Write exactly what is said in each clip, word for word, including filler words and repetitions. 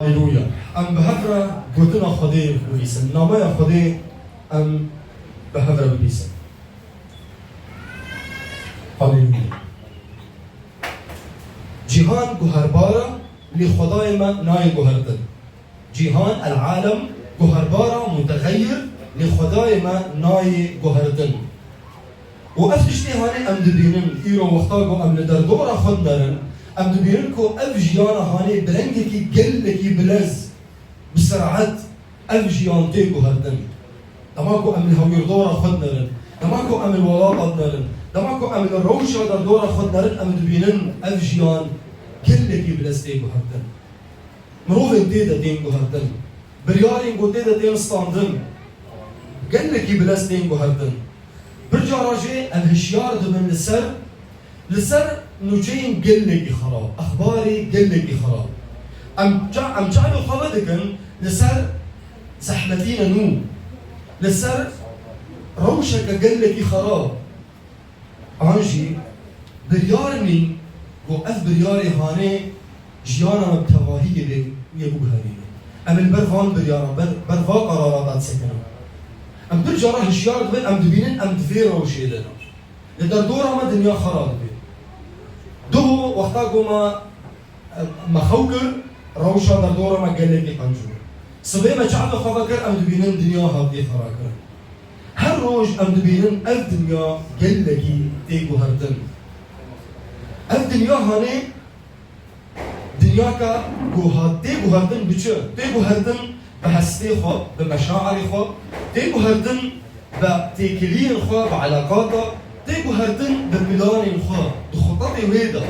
Haleluya. Em bi hev re gotina Xwedê bibîsin. Nameya Xwedê em bi hev re bibîsin. Haleluya. Cîhan guherbar e, lê Xwedayê me nayê guhertin. Cîhan, el-alem, guherbar e, mutexeyir, lê Xwedayê me nayê guhertin. Û ev tiştê hanê em dibînin, îro wexta ku em li derdora xwe dinerin, em dibînin ku ev jiyana hanê bi rengekî gelekî bilez, bi seraet ev jiyan tê guhertin. Dema ku em li hewîrdora xwe dinerin, dema ku em li welata dinerin, dema ku em li rewşa derdora xwe dinerin, em dibînin ev jiyan gelekî bilez tê guhertin. Mirovên tê de tên guhertin. Biryarên ku tê de tên standin, gelekî bilez tên guhertin. Bir cara jî em hişyar dibin li ser, li ser nûçeyên gelekî xerab, exbarê gelekî xerab. Em ça-, em çavê xwe vedikin li ser zehmetîne nû, li ser rewşeke gelekî xerab. An jî biryar nîn ku ev biryarê hanê jiyana me bi tevahiyê bê, wê biguherîne. Em li ber van biryara, ber, ber va qerara de disekinin. Em pir cara hişyar dibin, em dibînin, em di vê rewşê de ne. Li derdora me dinya xera dibe. Duho wexta ku me Me xew kir, rewşa derdora me gelekî qenc bû. Sibê me çavê xwe vekir, em dibînin dinya hatiye xerakirin. Her roj em dibînin ev dinya gelekî tê guhertin. Ev dinya hanê dinyaka ku hat tê guhertin bi çi? Tê guhertin bi hestê xwe, bi meşairê xwe, tê guhertin bi têkiliyên xwe, bi eleqata, tê guhertin bi planên xwe, di xutetê wê de.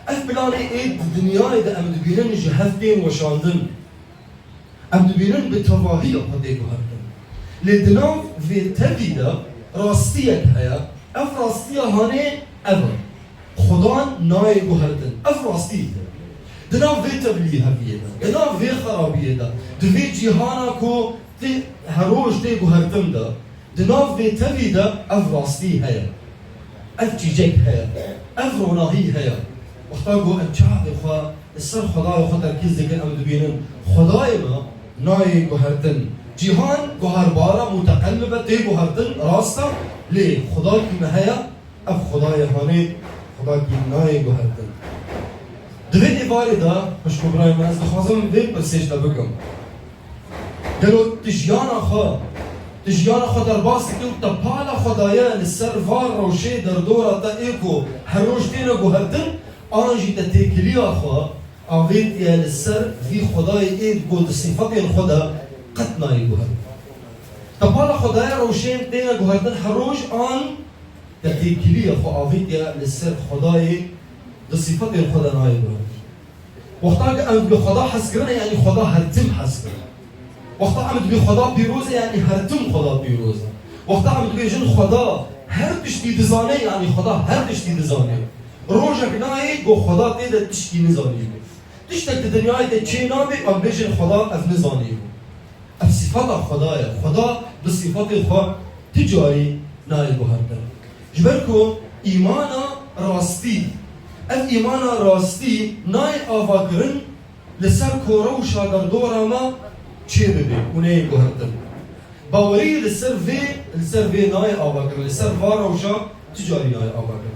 Ev planê ê di dinyayê de em dibînin ji hev tên weşandin. Em dibînin bi tevahiya xwe tê guhertin. Lê di nav vê tevî de rastiyek heye. Ev rastiya hanê ev e. Xudan nayê guhertin. Ev rastî ye. Di nav vê tevlîheviyê de, di nav vê xerabiyê de, di vê cîhana ku tê, her roj tê guhertin de, di nav vê tevî de ev rastî heye. Ev çîçek heye. Ev ronahî heye. Wexta ku em çavê xwe li ser Xwedayê xwe terkîz dikin, em dibînin Xwedayê me nayê guhertin. Cîhan guherbar e, muteqellib e, tê guhertin, rast e, lê Xwedakî me heye, ev Xwedayê hanê, Xwedakî nayê guhertin. Di vê êvarê de, xwişk û birayê min, ez dixwazim vê pirsê ji te bikim. Gelo tu jiyana xwe, tu jiyana xwe derbas dikî û te pala xwe daye li ser van rewşê derdora te ê ku her roj têne guhertin, an jî te têkiliya xwe avêtiye li ser vî Xwedayê ê ku di sîfetên xwe de qet nayê guhertin? Te pala xwe daye rewşên têne guhertin her roj, an te têkiliya xwe avêtiye li ser Xwedayê di sîfetên xwe de nayê guhertin? Wexta ku em dibê Xweda hez kirine, yanî Xweda her tim hez kirine. Wexta em dibê Xweda pîroz e, yanî her tim Xweda pîroz e. Wexta em dibêjin Xweda her tiştî dizane, yanî Xweda her tiştî dizane. Rojek nayê ku Xweda tê de tiştî nizanî. Tiştek di dinyayê de çê nabe, em bêjin Xweda ev nizanî. Ev sifeta Xweda ye. Xweda bi sifatê xwe ti carî nayê guhertin. Ji ber ku îmana rastî, ev îmana rastî nayê avakirin li ser ku rewşa derdora me çê bibe û neyê guhertin. Bawerî li ser vê, li ser vê nayê avakirin, li ser va rewşa ti carî nayê avakirin.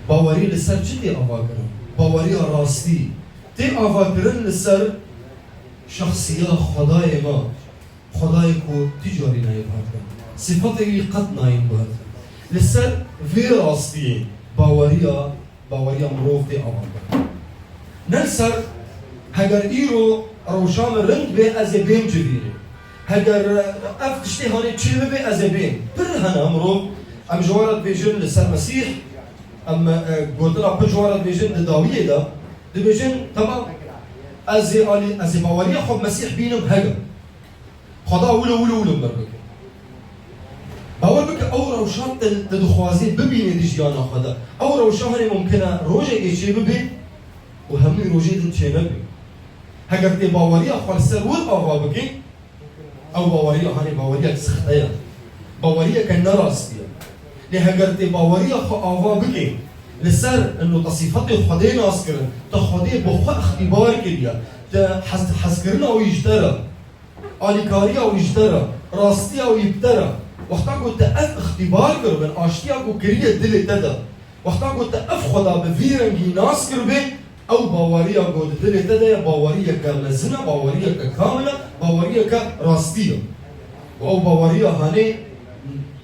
Bawerî li ser çi tê avakirin? Baweriya rastî tê avakirin li ser şexsiya Xwedayê me, Xwedayê ku ti carî nayê guhertin. Sifetê wî qet nayên guhertin. Li ser vê rastiyê baweriya, baweriya mirov tê avakirin. Ne li ser heger îro rewşa min rind bê, ez ê bêm civînê. Heger, e, ev tiştê hanê çê bibe, ez ê bêm. Pir hene mirov, em ji wan re dibêjin li ser Mesîh, em, e, gotina pir ji wan re dibêjin di dawiyê de, dibêjin, temam, ez ê alî, ez ê baweriya xwe bi Mesîh bînim hege. Xweda wilo, wilo, wilo min bike. Bawer bike, ew rewşa te, te dixwazî bibînî di jiyana xwe de. Ew rewşa hanê mumkin e rojekê çê bibe û hemû rojê din çê nebe. Heger tê baweriya xwe li ser wir ava bikî, ew baweriya hanê baweriyek sixte ye. Baweriyeke ne rastî ye. Lê heger tê baweriya xwe ava bikê, li ser ino te sîfetê Xwedê nas kirin, te Xwedê bi xwe îxtîbar kiriye, Te hez-, hezkirina wî ji te re, alîkariya wî ji te re, rastiya wî bi te re. Wexta ku te ev îxtîbar kiribin, aştiya ku kiriye dilê te de, wexta ku te ev Xweda bi vî rengî nas kiribe, ew baweriya ku di dilê te de ye, baweriyeke mezin e, baweriyeke kamil e, baweriyeke rastî ye. Û ew baweriya hanê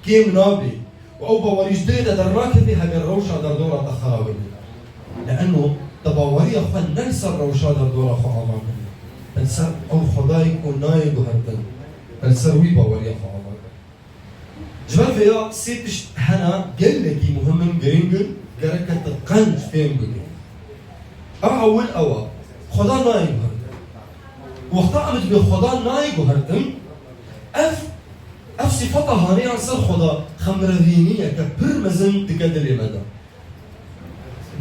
kêm nabe. Û ew bawerî ji dilê te dernakeve heger rewşa derdora te xerabe be. Leeno te baweriya xwe ne li ser rewşa derdora xwe ava kiriye. Te li ser ew Xwedayê ku nayê guhertin. Te li ser wî baweriya xwe ava kir. Ji ber vêya sê tişt hene gelekî muhim in, girîng in, gereke te qenc fêm bike. Ev ewil ew e. Xweda nayê guhertin. Wexta em dibê Xweda nayê guhertin, ev, ev sifeta hanê ya ser Xweda xemrevîniyeke pir mezin dike dilê me de.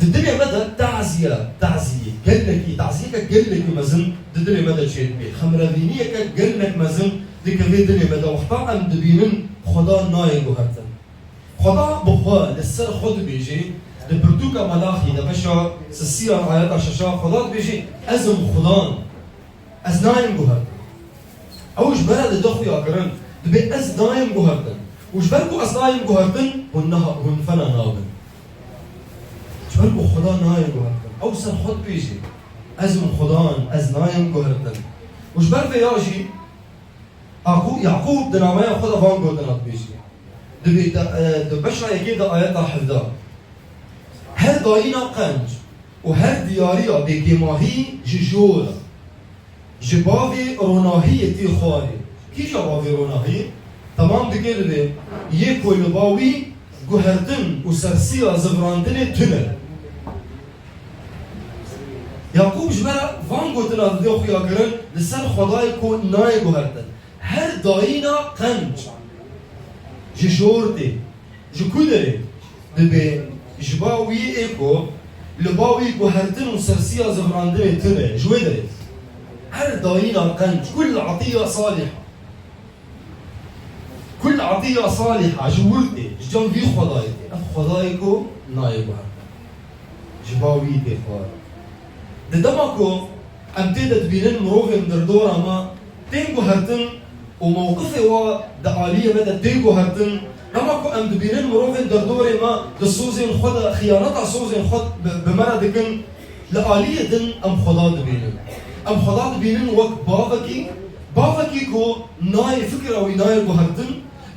Di dilê me de taziye, taziyê, gelekî, taziyeke gelekî mezin di dilê me de çêdibê. Xemrevîniyeke gelek mezin dikeve dilê me de. Wexta em dibînin Xweda nayê guhertin. Xweda bi xwe li ser xwe dibêje, di pirtûka Melaxî de beşa sisiyan ayeta şeşa Xweda dibêje, Ez im Xudan, ez nayêm guhertin. Ew ji me re dide xuyakirin, dibê ez nayêm guhertin. Û ji ber ku ez nayêm guhertin, hûn niha, hûn fena nabin. Ji ber ku Xweda nayê guhertin. Ew ser xwe dibêje, Ez im Xudan, ez nayêm guhertin. Û ji ber vê ya jî Yaqû-, Yaqûb di nameya xwe de van gotina dibêje. Dibê de, e, di beşa yekê de ayeta hevdeh. Her dayîna qenc û her diyariya bêkêmahî ji jor e. Ji bavê ronahiyê tê xwarê. Kîja bavê ronahiyê? Temam dike dibê, yê ku li ba wî guhertin û sersiya zivrandinê tune. Yaqûb ji me re van gotina dide xuyakirin li ser Xwedayê ku nayê guhertin. Her dayîna qenc ji jor tê. Ji ku derê? Dibê ji ba wî ê ku li ba wî guhertin û sersiya zivrandinê tune. Ji wê derê. Her dayîna qenc, kul etiya saliha. Kul etiya saliha ji wir tê, ji cem vî Xwedayê tê. Ev Xwedayê ku nayê guhertin. Ji ba wî tê xwar. Di dema ku em tê de dibînin mirovên derdora me tên guhertin û mewqifê wa di aliyê me de tê guhertin, dema ku em dibînin mirovên derdorê me di sozên xwe de xiyaneta sozên xwe bi, bi me re dikin, li aliyê din em Xweda dibînin. Em Xweda dibînin wek bavekî, bavekî ku nayê fikra wî nayê guhertin,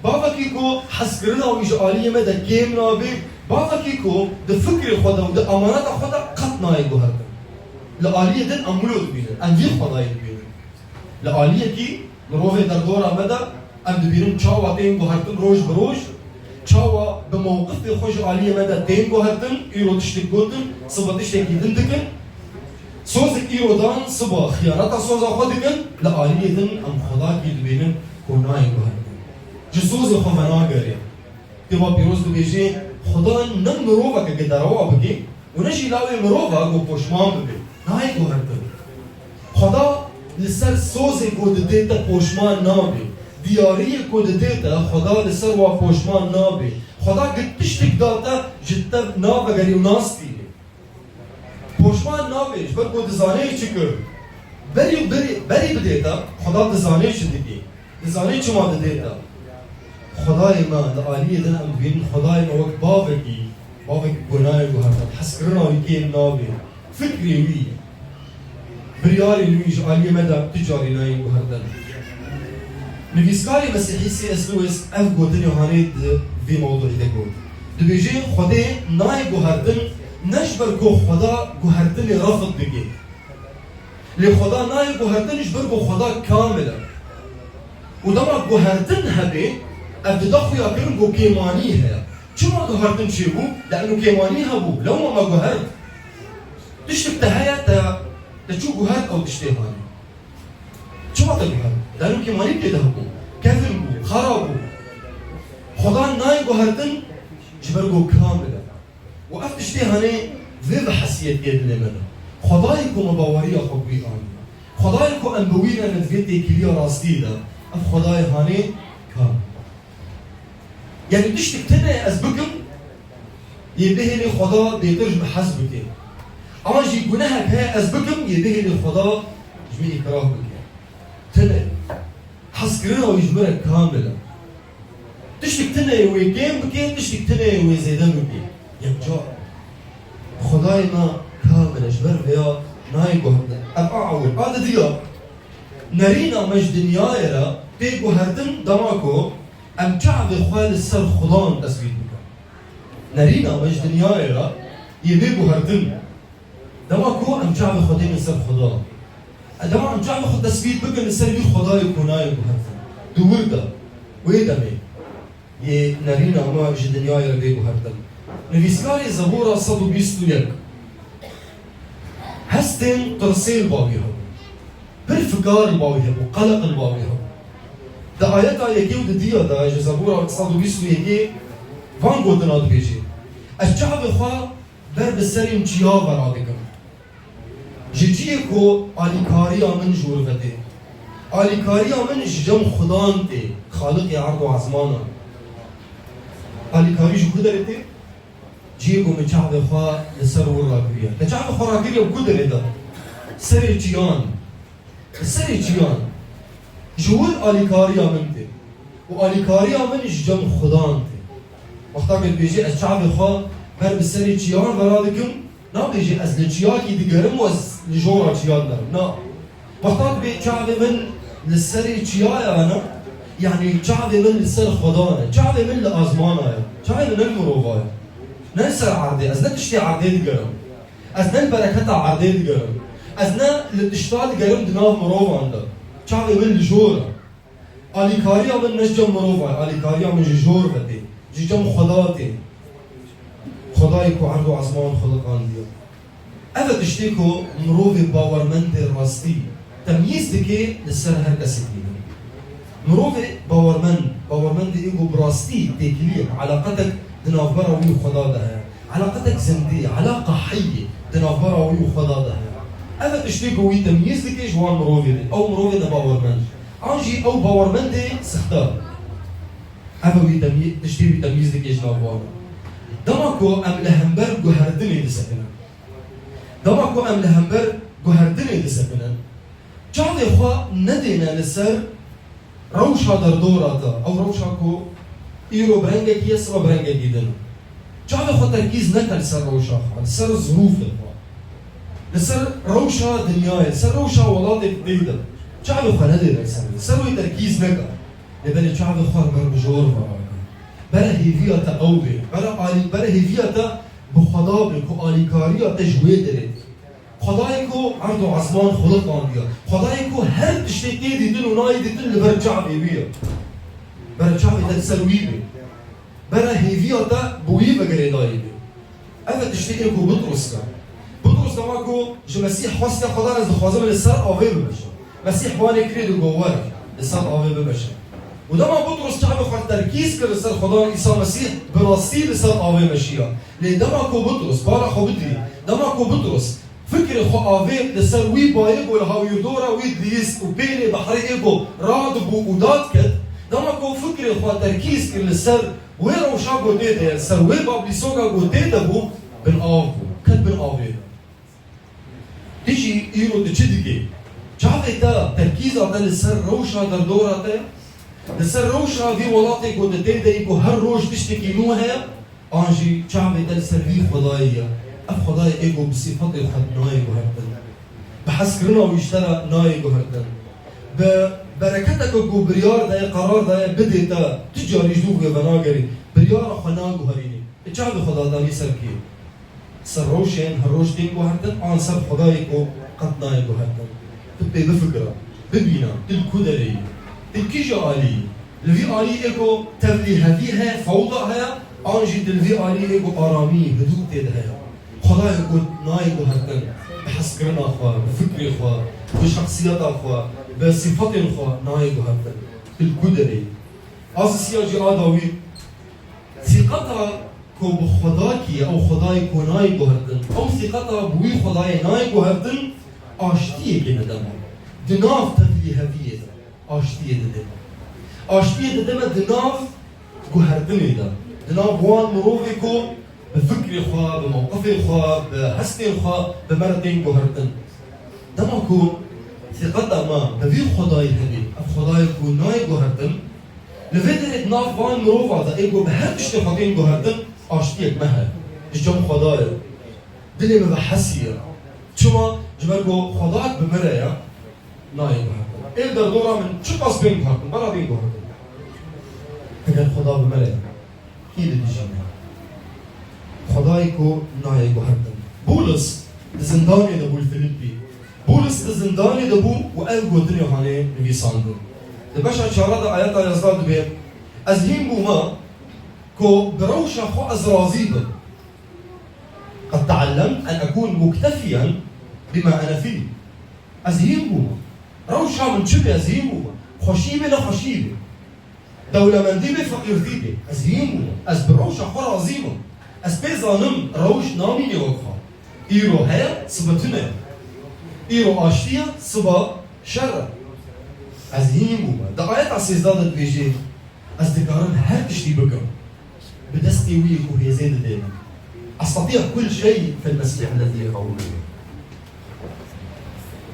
bavekî ku hezkirina wî ji aliyê me de kêm nabe, bavekî ku di fikrê xwe de û di amaneta xwe de qet nayê guhertin. Li aliyê din em wilo dibînin, em vî Xwedayê dibînin. Li aliyekî mirovê derdora me de em dibînin çawa tên guhertin roj bi roj, çawa bi mewqifê xwe ji aliyê me de tên guhertin, îro tiştek gotin, sibe tiştekî din dikin. Sozek îro dan, sibe xiyaneta soza xwe dikin, li aliyê din em Xwedakî dibînin ku nayê guhertin. Ji sozê xwe venagerê. Kitêba Pîroz dibêje, Xweda ne miroveke ku derewa bike û ne jî lawê mirova ku poşman bibe. Nayê guhertin. Xweda li ser sozê ku didê te poşman nabe. Diyariyê ku didê te, Xweda li ser wa poşman nabe. Xweda ku tiştek da te, ji te navegerê û nastîne. Poşman nabe, ji ber ku dizane çi kir. Berî, berî, berî bidê te, Xweda dizane çi dikê. Dizane çima didê te. Xwedayê me, di aliyê din em dibînin, Xwedayê me wek bavekî, bavekî ku nayê guhertin, hezkirina wî kêm nabe. Fikrê wî, biryarên wî ji aliyê me de tu carî nayên guhertin. Nivîskarê Mesîhî C S Lewis ev gotinê hanê di vê mewduî de got. Dibêje, Xwedê nayê guhertin, ne ji ber ku Xweda guhertinê refd dike. Lê Xweda nayê guhertin ji ber ku Xweda kamil e. Û dema guhertin hebe, ev dide xuyakirin ku kêmanî heye. Çima guhertin çêbû? Le'nû kêmanî hebû, lewma me guhert. Tiştek te heye, te, te çû guhert ew tiştê hanê. Çima te guhert? Le'nû kêmanî tê de hebû. Kevin bû, xera bû. Xweda nayê guhertin ji ber ku kamil e. Û ev tiştê hanê vê bi hesiyetiyê dilê me de. Xwedayê ku me baweriya xwe bi wî aniye. Xwedayê ku em bi wî re ne di vê têkiliya rastiyê de. Ev Xwedayê hanê ka. Yanî tiştek tune ez bikim, yê bihêlê Xweda bêtir ji min hez bike. An jî gunehek heye ez bikim, yê bihêlê Xweda Ji min îtiraf bike. Tune. Hezkirina wî ji min re kamil e. Tiştik tune yê wê kêm bike, tiştik tune yê wê zêde bike. Yekca. Xwedayê me kamil e, ji ber vêya nayê guhertin. Ev a ewil. A didiya. Nerîna me ji dinyayê re tê guhertin dema ku em çavê xwe li ser Xudan tesbît bikin. Nerîna me ji dinyayê re yê bê guhertin. Dema ku em çavê xwe dêne ser Xuda. E, dema em çavê xwe tesbît bikin li ser wî Xwedayê ku nayê guhertin. Di wir de, wê demê yê nerîna me ji dinyayê re bê guhertin. Nivîskarê Zebûra sed û bîst û yek hestên tirsê li ba wî hebû. Pir fikar li ba wî hebû, qeleq li ba wî hebû. Di ayeta yekê û di diya de ji Zebûra sed û bîst û yekê van gotina dibêje: Ez çavê xwe ber bi serên çiya ve radikim. Ji cihê ku alîkariya min ji wir ve tê. Alîkariya min ji cem Xudan tê, Xaliqê erd û ezmanan. Alîkarî ji ku derê tê? Cihê ku min çavê xwe li ser wir rakiriye. Te çavê xwe rakiriye ku derê de? Serê çiyan. Li serê çiyan. Ji wir alîkariya min tê. Û alîkariya min ji cem Xudan tê. Wexta ku dibêje ez çavê xwe ber bi serê çiyan ve radikim, nabêje ez li çiyakî digerim û ez li jora çiyan derim. Na. Wexta dibê çavê min li serê çiyaya ne, yanî çavê min li ser Xudan e. Çavê min li azmana ye. Çavê min ne li mirova ye. Ne li ser erdê. Ez ne tiştê erdê digerim. Ez ne li bereketa erdê digerim. Ez ne li tişta digerim di nav mirovan de. Çavê min li jor e. Alîkariya min ne ji cem mirovan e. Alîkariya min ji jor ve tê. Ji cem Xweda tê. Xwedayê ku erd û ezman xuliqandiye. Ev e tiştê ku mirovê bawermendê rastî temyîz dike li ser her kesekî din. Mirovê bawermend, bawermendê ê ku bi rastî têkiliyek, eleqetek di navbera wî û Xweda de heye. Eleqetek zindî, eleqa heyê di navbera wî û Xweda de heye. Ev e tiştê ku wî temyîz dike ji wan mirovê de. Ew mirovê nebawermend. An jî ew bawermendê sixte. Ev e wî temyî-, tiştê wî temyîz dike ji nav wan. Dema ku em li hember guhertinê disekinin. Dema ku em li hember guhertinê disekinin, çavê xwe nedêne li ser rewşa derdora te, ew rewşa ku îro bi rengekî ye, sibe bi rengekî din. Çavê xwe terkîz neke li ser rewşa xwe, li ser zirûfê xwe, li ser rewşa dinyayê, li ser rewşa welatê ku tê de. Çavê xwe nedêne li ser wê, li ser wê terkîz neke. Lê belê çavê xwe ber bi jor ve rake. Bere hêviya te ew bê. Bere alî-, bere hêviya te bi Xweda bê ku alîkariya te ji wê derê tê. Xwedayê ku erd û ezman xuliqandiye. Xwedayê ku her tiştê tê dîtin û nayê dîtin li ber çavê wî ye. Bere çavê te li ser wî bê. Bere hêviya te bi wî ve girêdayî bê. Ev e tiştê ê ku Butrus kir. Butrus dema ku ji Mesîh xwestiye Xweda, ez dixwazim li ser avê bimeşim. Mesîh banê kirê li govera li ser avê bimeşe. Û dema Butrus çavê xwe terkîz kir li ser Xweda û Îsa Mesîh, bi rastî li ser avê meşiya. Lê dema ku Butrus, bala xwe bidî, dema ku Butrus fikrê xwe avêt li ser wî bayê ku li hawîrdora wî dihîst û pêlê behrê ê ku radibû û dadiket, dema ku fikrê xwe terkîz kir li ser wê rewşa ku tê de ye, li ser wê bablîsoka ku tê de bû, bin av bû, ket bin avê de. Tu jî îro tu çi dikî? Çavê te, terkîza te li ser rewşa derdora te, li ser rewşa vî welatê ku tu tê de yî ku her roj tiştekî nû heye, an jî çavê te li ser vî Xwedayê ye? Ev Xwedayê ê ku bi sîfetê xwe nayê guhertin. Bi hezkirina wî ji te re nayê guhertin. Bi bereketeke ku biryar daye, qerar daye bidê te, tu carî ji dû vê venagerî, biryara xwe naguherînî. Tu çavê xwe dadanî ser kê? Ser rewşên her roj tên guhertin, an ser Xwedayê ku qet nayê guhertin? Tu pê bifikire, bibîne, tu li ku derê yî? Tu kîja alî yî? Li vî alî ê ku tevlîhevî heye, fewda heye, an jî tu li vî alî ê ku aramî, hidû tê de heye? Xwedayê ku nayê guhertin, bi hezkirina xwe, bi fikrê xwe, bi şexsiyeta xwe, bi sîfetên xwe nayê guhertin. Tu li ku derê yî? Azisiya jî a dawî, sîqeta ku bi Xwedakî ye, ew Xwedayê ku nayê guhertin, ew sîqeta bi wî Xwedayê nayê guhertin, aştiyekê dide me. Di nav tevlîheviyê de aştiyê dide me. Aştiyê dide me di nav guhertinê de. Di nav wan mirovê ku bi fikrê xwe, bi mewqifê xwe, bi hestên xwe, bi me re tên guhertin. Dema ku Qeta me bi vî Xwedayî hebe, ev Xwedayê ku nayê guhertin, li vê derê di nav van mirova de ê ku bi her tiştê xwe tên guhertin, aştiyek me heye. Ji cem Xwedayê. Dilê min vehesiye. Çima? Ji ber ku Xwedayek bi min re ye, nayê guhertin. Ê derdora min çiqas bên guhertin, bela bên guhertin. Heger Xweda bi me re ye, kî li dijî me? Xwedayê ku nayê guhertin. Bûlis di zindanê de bû li Filîpî. Bûlis di zindanê de bû û ev gotinê hanê nivîsandin. Di beşa çara de ayeta yazdeh dibê, Ez hîn bûme ku bi rewşa xwe ez razî bim. قد تعلمت أن أكون مكتفيا بما أنا فيه. Ez hîn bûme. Rewşa min çi be, ez hîn bûme. Xweşî be, nexweşî be. Dewlemendî be, feqîrtî be. Ez hîn bûme. Ez bi rewşa xwe razî me. Ez pê zanim, rewş namîne wek xwe. Îro heye, sibe tune ye. Îro aştî ye, sibe şer e. Ez hîn bûme. Di ayeta sêzdeh de dibêje, Ez dikarim her tiştî bikim. Bi destê wî yê ku hêzê didê min. أستطيع كل شيء في المسيح الذي يقويني.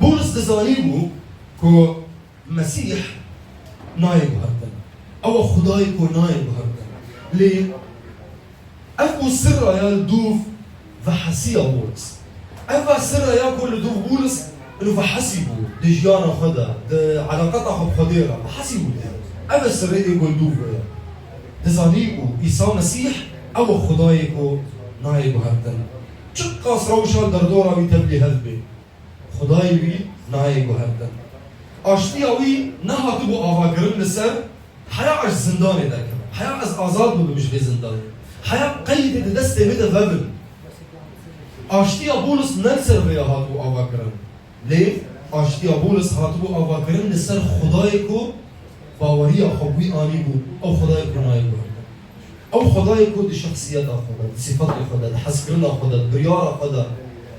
Bûlis dizanîbû ku Mesîh nayê guhertin. Ew e Xwedayê ku nayê guhertin. Lê ev bû sirra ya li dûv vehesiya Bûlis. Ev e sirra ya ku li dûv Bûlis li vehesî bû. Di jiyana xwe de, di eleqeta xwe bi Xwedê re vehesî bû. Ev e sirrê ê ku li dûv ve ye. Dizanî ku Îsa Mesîh ew e Xwedayê ku nayê guhertin. Çiqas rewşa derdora wî tevlî hev bê. Xwedayê wî nayê guhertin. Aştiya wî nehatibû avakirin li ser heya ez ji zindanê derkevim. Heya ez azad bibim ji vê zindanê. Heya qeydê di destê min de vebin. Aştiya Bûlis ne li ser vêya hatibû avakirin. Lê aştiya Bûlis hatibû avakirin li ser Xwedayê ku baweriya xwe bi wî anîbû, ew Xwedayê ku nayê guhertin. Ew Xwedayê ku di şexsiyeta xwe de, di sifetê xwe de, di hezkirina xwe de, di biryara xwe de,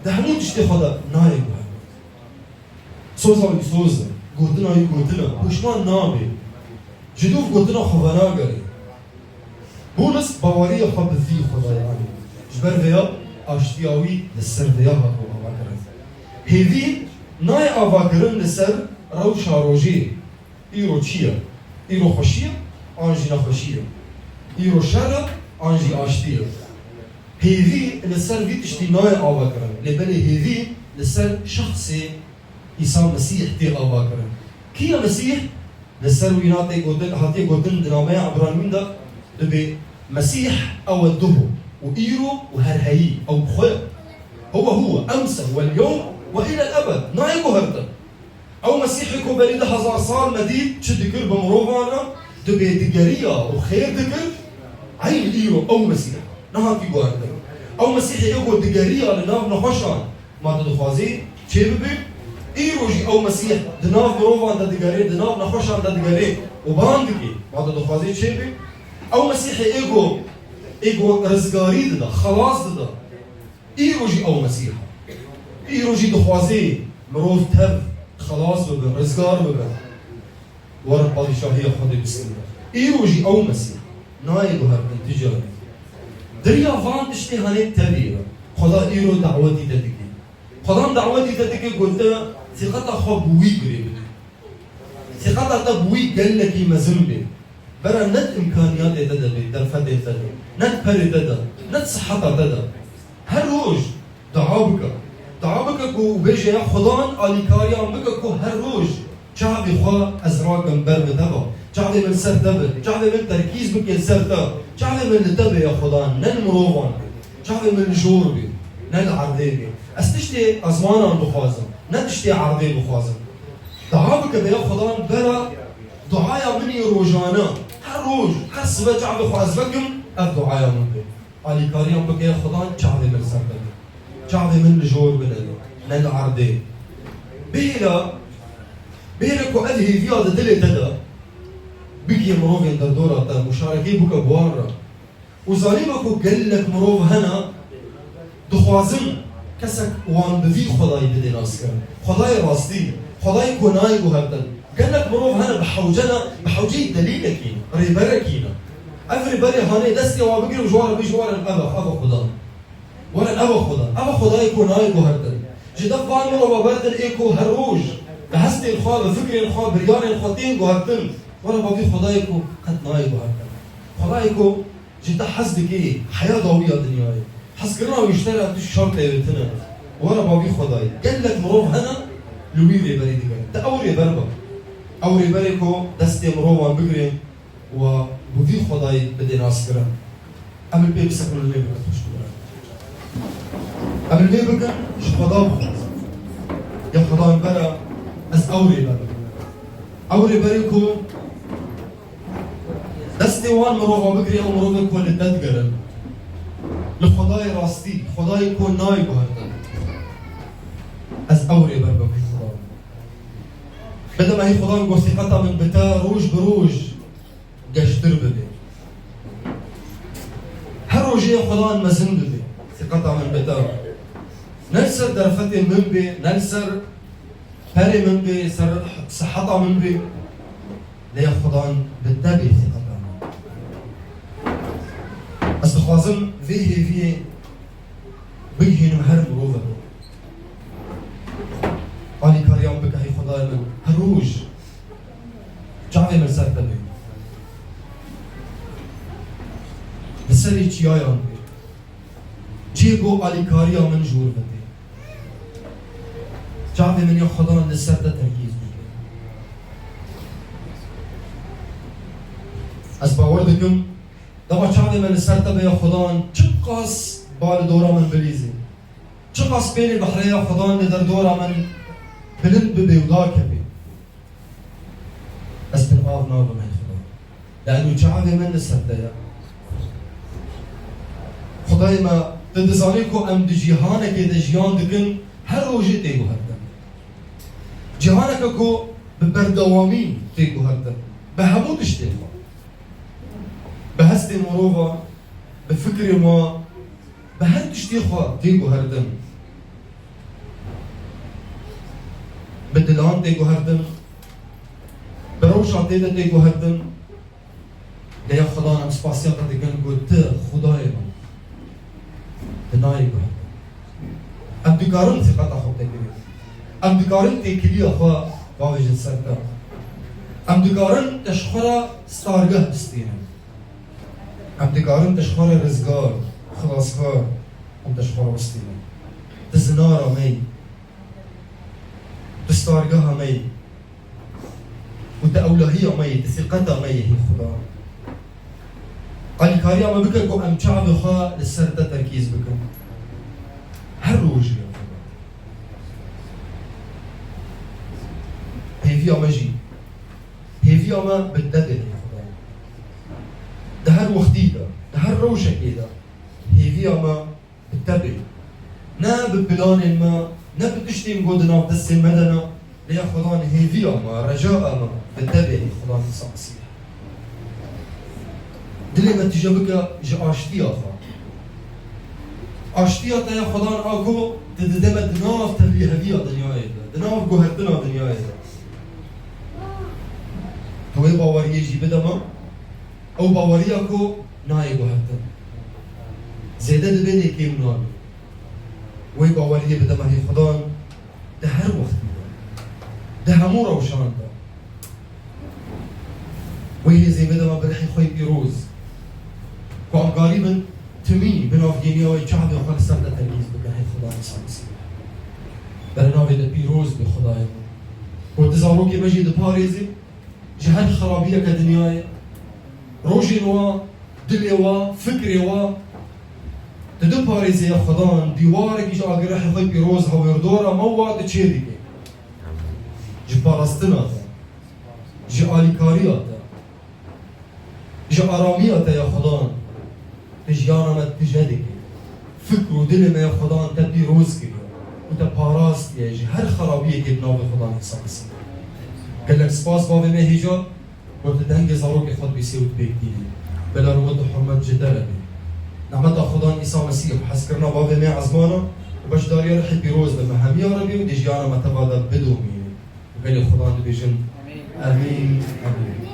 di hemû tiştê xwe de nayê guhertin. Soza wî soz e, gotina wî gotin e, poşman nabe. Ji dûv gotina xwe venagere. Bûlis baweriya xwe bi vî Xwedayê anî. Ji ber vêya aştiya wî li ser vêya hatibû avakirin. Hêvî nayê avakirin li ser rewşa rojê. Îro çi ye? Îro xweşî ye an jî nexweşî ye? Îro şer e an jî aştî ye? Hêvî li ser vî tiştî nayê avakirin, lê belê hêvî li ser şexsê Îsa Mesîh tê avakirin. Kî ye Mesîh? Li ser wî hatê gotin, hatiye gotin di nameya Ebranîn de dibê Mesîh ew e duh û îro û her heyî, ew bi xwe ye. هو هو أمس واليوم وإلى الأبد. Nayê guhertin. Ew Mesîhê ku berî du hezar sal me dît çi dikir bi mirovan re, dibê digeriya û xêr dikir, eyn îro ew Mesîh e. Nehatî guhertin. Ew Mesîhê ê ku digeriya li nav nexweşan ma tu dixwazî çêbibe, îro jî ew Mesîh di nav mirovan de digerê, di nav nexweşan de digerê û ban dike, ma tu dixwazî çêbe. Ew Mesîhê ê ku, ê ku rizgarî dida, xelas dida. Îro jî ew Mesîh e. Îro jî dixwazê mirov tev xelas bibe, rizgar bibe. Werin padîşahiya Xwedê bistîne. Îro jî ew Mesîh e. Nayê guhertin ti carî. Diriya van tiştê hanê tevî ye. Xweda îro dawetî te dike. Xwedan dawetî te dike ku te sîqeta xwe bi wî girê bide. Sîqeta te bi wî gelekî mezin bê. Bera ne di îmkaniyatê te de bê, derfetê te de, ne di perê te de, ne di siheta te de. Her roj dua bike. Dua bike ku bêje ya Xudan alîkariyan bike ku her roj çavê xwe ez rakim ber bi te ve. Çavê min ser te be. Çavê min terkîz bike li ser te. Çavê min li te be ya Xudan, ne li mirovan be. Çavê min li jor be, ne li erdê be. Ez tiştê ezmanan bixwazim, ne tiştê erdê bixwazim. Dua bike be ya Xudan bera duaya min yê rojane. Her roj, her sibe çavê xwe ez vekim, ev duaya min be. Alîkariyan bike ya Xudan çavê min ser te be. Çavê min li jor bine, ne li erdê. Bihêla, bihêle ku ev hêviya di dilê te de bigihê mirovên derdora te, muşarekê bike bi wan re. Û zanîbe ku gelek mirov hene, dixwazin kesek wan bi vî Xwedayî bidê naskirin. Xwedayê rastî, Xwedayê ku nayê guhertin. Gelek mirov hene bi hewce ne, bi hewceyî delîlekî ne, rêberekî ne. Ev rêberê hanê destê wan bigire û ji wan re bêje, werin ev e, ev e Xudan. Werin ev e Xudan. Ev e Xwedayê ku nayê guhertin. Ji def van mirova berdin ê ku her roj Bi hestên xwe, bi fikrên xwe, biryarên xwe tên guhertin. Were bavî Xwedayê ku qet nayê guhertin. Xwedayê ku ji te hez dike, heya dawî ya dinyayê. Hezkirina wî ji te re tu şer têwêtine. Were bavî Xwedayê. Gelek mirov hene li wî rêberî digerin. Tu ew rêber be. Ew rêberê ku destê mirovan bigire û bi vî Xwedayê bidê naskirin. Em li pê bisekin û li wê bikin piştgûran. Em li wê bikin, ji Xweda bixwazin. Ya Xweda min bera, ez ew rêber bim. Ew rêberê ku destê wan mirova bigirê, ew mirovê ku li te digerin. Li Xwedayê rastî, Xwedayê ku nayê guhertin. Ez ew rêber bim, hey Xweda. Bide me, hey Xweda, ku sîqeta min bi te roj bi roj geştir bibe. Her rojê Xwedan mezin bibe. Sîqeta min bi te. Ne li ser derfetê min be, ne li ser perê min be, ser siheta min be. Lê Xwedan bi te be sîqeta min. Ez dixwazim vê hêviyê bigihînim her mirovek. Alîkariya min bike, hey Xwedayê min. Her roj çavê min ser te be. Li serê çiyayan be. Cihê ku alîkariya min ji wir ve tê. Çavê min ya Xwedan li ser te terkîz bike. Ez bawer dikim, dema çavê me li ser te be ya Xwedan, çiqas ba li dora min bilîzê. Çiqas pêlê behrê ya Xwedan li derdora min bilind bibe û dakeve. Ez pir av nabim, hey Xweda. Lano çavê min li ser te ye. Xwedayê me, tu dizanî ku em di cîhanekê de jiyan dikin, her rojê tê guhertin. Cîhaneke ku bi berdewamî tê guhertin. Bi hemû tiştê xwe. Bi hestê mirova, bi fikrê me, bi her tiştê xwe tê guhertin. Bi dilan tê guhertin. Bi rewşa tê de tê guhertin. Lê ya Xwedan, em spasiya te dikin ku tu Xwedayê me. Tu nayê guhertin. Em dikarin sîqeta xwe têkilî. Em dikarin têkiliya xwe bavêjin ser te. Em dikarin te ji xwe re stargeh bistînin. Em dikarin te ji xwe re rizgar, xilaskar, em te ji xwe re bistînin. Tu zinara me yî. Tu stargeha me yî. Û tu ewlahiya me yî, tu sîqeta me yî, hey Xuda. Alîkariya me bike ku em çavê xwe li ser te terkîz bikin. Her rojê ya Xuda. Hêviya me jî. Hêviya me bi te be, hey Xuda. Di her wextî de, di her rewşekê de hêviya me bi te be. Ne bi planên me, ne bi tiştên ku di nav destê me de ne, lê ya Xudan hêviya me, reca me bi te be, ey Xudan Îsa Mesîh. Dilê me tije bike ji aştiya xwe. Aştiya te ya Xudan a ku tu dide me di nav tevlîheviya dinyayê de, di nav guhertina dinyayê de. Tu wê baweriyê jî bide me. Ew baweriya ku nayê guhertin. Zêde dibe lê kêm nabe. Wê baweriyê bide me hê Xudan di her wextî de. Di hemû rewşan de. Wê hêzê bide me bi rihê xwe yê pîroz. Ku em karîbin timî bi navgêniya wê çavê xwe li ser te terkîz bikin hê Xudan Îsa Mesîh. Bernavê te pîroz be Xudayê min. Ku tu zarokê me jî diparêzî. Ji her xerabiyeke dinyayê, rojên wa, dilê wa, fikrê wa, tu diparêzê ya Xudan, dîwarekî ji agirehê xwe pîroz hewêrdora me wa tu çê dike. Ji parastina te, ji alîkariya te, ji aramiya te ya Xudan. Tu jiyana me tije dikî. Fikr û dilê me ya Xudan te pîroz kiriye û te parastiye ji her xerabiyekê bi navê Xudan Îsa Mesîh. Gelek spas bavê me hêja ku tu dengê zarokê xwe dibîsê û dibêk dînê. Belal û met û hurmet ji te re bê. Nehmeta Xudan Îsa Mesîh û hezkirina bavê me ezmana û beşdariya rihê pîroz de me hemiya re bê û di jiyana me teva de bidomîne. Û gelê Xudan dibêjin, Amîn. Amîn, amîn.